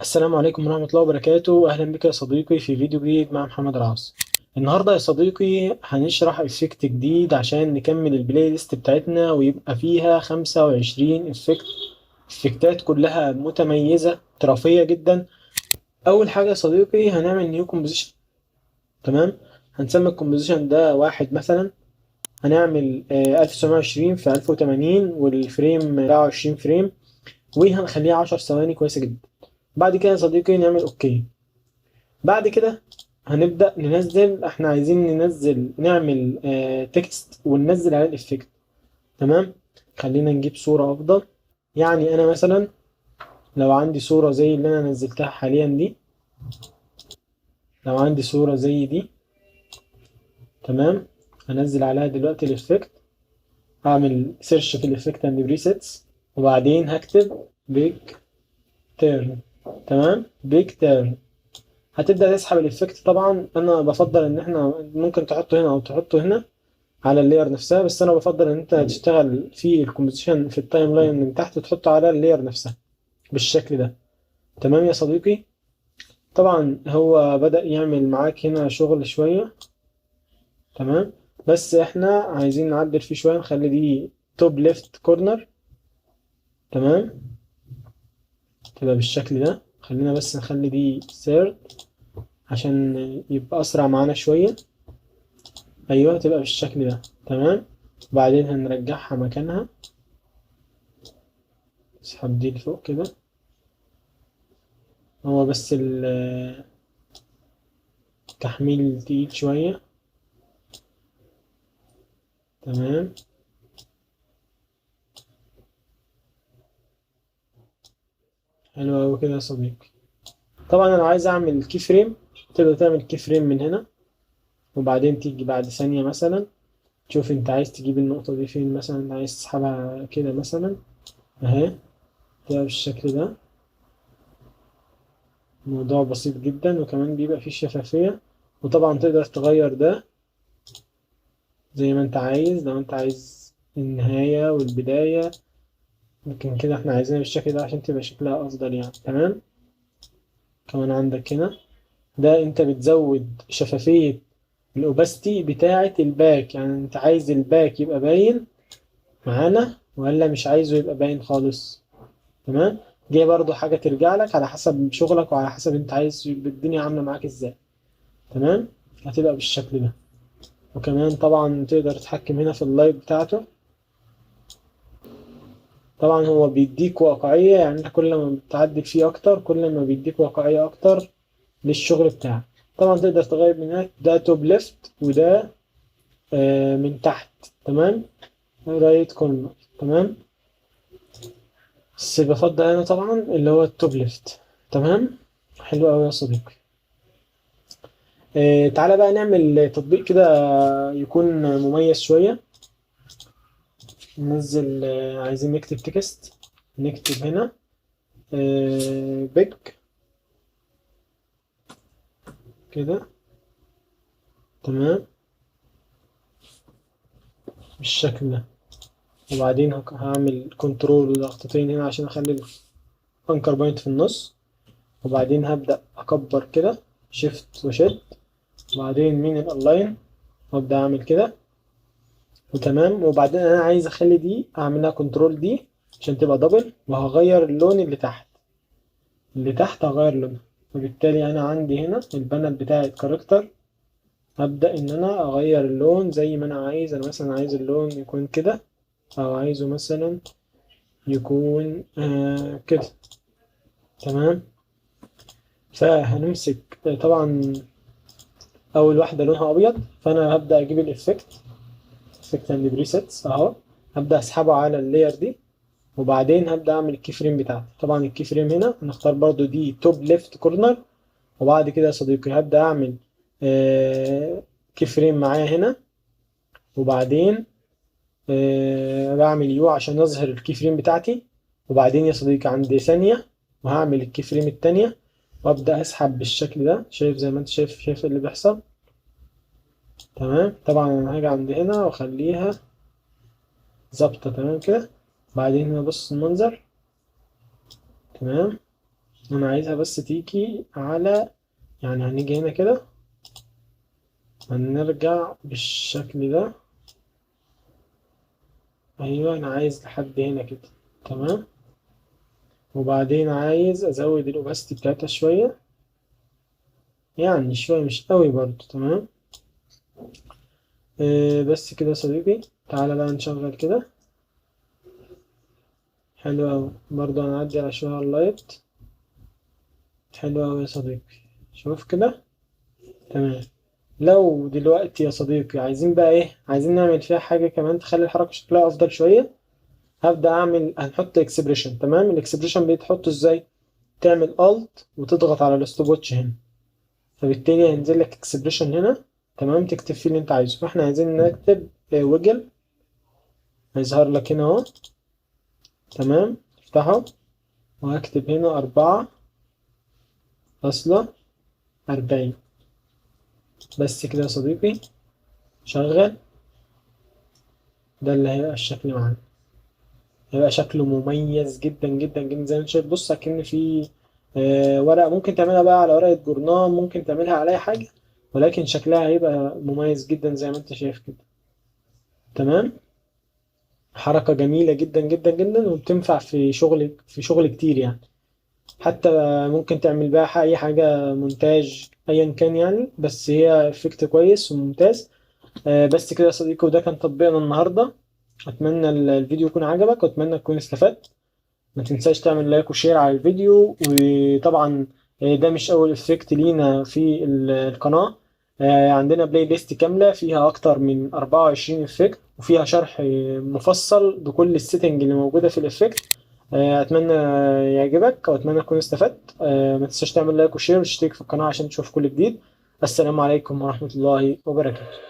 السلام عليكم ورحمة الله وبركاته. أهلا بك يا صديقي في فيديو جديد مع محمد العاصي. النهاردة يا صديقي هنشرح effect جديد عشان نكمل ال playlist بتاعتنا ويبقى فيها 25 effect، افكتات كلها متميزة احترافية جدا. أول حاجة يا صديقي هنعمل new composition، تمام؟ هنسمي ال composition ده 1 مثلا. هنعمل 1920 في 1080 وال frame 24 frame، وهنخليها 10 ثواني. كويسة جدا. بعد كده يا صديقي نعمل okay. بعد كده هنبدأ ننزل، احنا عايزين ننزل نعمل text وننزل عليه ال effect، تمام؟ خلينا نجيب صورة افضل. انا مثلا لو عندي صورة زي اللي انا نزلتها حاليا دي، لو عندي صورة زي دي، تمام؟ هنزل عليها دلوقتي ال effect. هعمل search في ال effect and presets، وبعدين هكتب big turn، تمام؟ big turn. هتبدأ تسحب ال effect. طبعا انا بفضل ان احنا ممكن تحطه هنا او تحطه هنا على ال layer نفسها، بس انا بفضل ان انت تشتغل في ال composition في ال timeline من تحت وتحطه على ال layer نفسها بالشكل ده، تمام يا صديقي؟ طبعا هو بدأ يعمل معاك هنا شغل شوية، تمام؟ بس احنا عايزين نعدل فيه شوية، نخلي دي top left corner، تمام؟ تبقى بالشكل ده. خلينا بس نخلي دي third عشان يبقى أسرع معانا شوية. أيوة تبقى بالشكل ده، تمام؟ بعدين هنرجعها مكانها، نسحب دي لفوق كده. هو بس التحميل تقيل شوية، تمام؟ حلو أوي كده يا صديقي. طبعا أنا عايز أعمل key frame، تقدر تعمل key frame من هنا، وبعدين تيجي بعد ثانية مثلا تشوف انت عايز تجيب النقطة دي فين، مثلا عايز تسحبها كده مثلا اهي، تبقى بالشكل ده. الموضوع بسيط جدا، وكمان بيبقى فيه شفافية، وطبعا تقدر تغير ده زي ما انت عايز. لو انت عايز النهاية والبداية، لكن كده احنا عايزينها بالشكل ده عشان تبقى شكلها افضل تمام؟ كمان عندك هنا ده انت بتزود شفافية ال opacity بتاعة ال back، يعني انت عايز ال back يبقى باين معانا ولا مش عايزه يبقى باين خالص، تمام؟ دي برضو حاجة ترجع لك على حسب شغلك وعلى حسب انت عايز الدنيا عاملة معاك ازاي، تمام؟ هتبقى بالشكل ده. وكمان طبعا تقدر تتحكم هنا في ال light بتاعته. طبعا هو بيديك واقعية، يعني انت كل ما بتعدل فيه اكتر كل ما بيديك واقعية اكتر للشغل بتاعك. طبعا تقدر تغير من هناك، ده top left وده من تحت، تمام؟ right corner، تمام؟ بس بفضل انا طبعا اللي هو ال top left، تمام؟ حلو قوي يا صديقي. تعالى بقى نعمل تطبيق كده يكون مميز شوية. ننزل، عايزين نكتب text، نكتب هنا، big كده، تمام؟ بالشكل ده. وبعدين هعمل control وضغطتين هنا عشان اخلي ال anchor point في النص، وبعدين هبدأ اكبر كده shift وشد، وبعدين من ال align وابدأ اعمل كده، وتمام. وبعدين انا عايز اخلي دي اعملها control D عشان تبقى double، وهغير اللون اللي تحت، اللي تحت هغير لونها. فبالتالي انا عندي هنا ال panel بتاعت character، هبدأ ان انا اغير اللون زي ما انا عايز. انا مثلا عايز اللون يكون كده، او عايزه مثلا يكون كده، تمام؟ فهنمسك طبعا اول واحدة لونها ابيض، فانا هبدأ اجيب ال effect، effect and presets اهو، هبدأ اسحبه على ال layer دي، وبعدين هبدأ اعمل ال key frame بتاعتي. طبعا ال key frame هنا هنختار برضو دي top left corner، وبعد كده يا صديقي هبدأ اعمل، key frame معايا هنا، وبعدين، بعمل U عشان اظهر ال key frame بتاعتي. وبعدين يا صديقي عندي ثانية وهعمل ال key frame التانية، وابدأ اسحب بالشكل ده. شايف زي ما انت شايف، شايف اللي بيحصل، تمام؟ طبعا انا هاجي عند هنا واخليها ظابطة، تمام كده. بعدين هنا بص المنظر، تمام؟ انا عايزها بس تيجي على، يعني هنيجي هنا كده هنرجع بالشكل ده. ايوه انا عايز لحد هنا كده، تمام. وبعدين عايز ازود ال opacity بتاعتها شوية، يعني شوية مش قوي برضو، تمام. بس كده يا صديقي. تعالى بقى نشغل كده، حلو أوي. برضو هنعدي على شوية على ال light، حلو أوي يا صديقي. شوف كده، تمام. لو دلوقتي يا صديقي عايزين بقى ايه، عايزين نعمل فيها حاجة كمان تخلي الحركة شكلها أفضل شوية. هنحط expression، تمام. ال expression بيتحط ازاي؟ تعمل Alt وتضغط على ال stopwatch هنا، فبالتالي هينزل لك expression هنا، تمام، تكتب فيه اللي انت عايزه. فاحنا عايزين نكتب wiggle، هيظهر لك هنا اهو، تمام. افتحه وهكتب هنا 4.40 بس كده يا صديقي. شغل، ده اللي هيبقى الشكل معانا، هيبقى شكله مميز جدا جدا جدا زي ما انت شايف. بص اكن في ورقة، ممكن تعملها بقى على ورقة جورنال، ممكن تعملها على اي حاجة، ولكن شكلها هيبقى مميز جدا زي ما انت شايف كده، تمام. حركة جميلة جدا جدا جدا، وبتنفع في شغل كتير يعني، حتى ممكن تعمل بقى اي حاجة مونتاج ايا كان يعني، بس هي effect كويس وممتاز. بس كده يا صديقي، وده كان تطبيقنا النهاردة. اتمنى الفيديو يكون عجبك، واتمنى تكون استفدت. ما تنساش تعمل like و share على الفيديو، وطبعا ده مش اول effect لينا في القناة، عندنا playlist كاملة فيها اكتر من 24 effect، وفيها شرح مفصل بكل ال setting اللي موجودة في ال effect. اتمنى يعجبك واتمنى تكون استفدت. ما تنساش تعمل like و share وتشترك في القناة عشان تشوف كل جديد. السلام عليكم ورحمة الله وبركاته.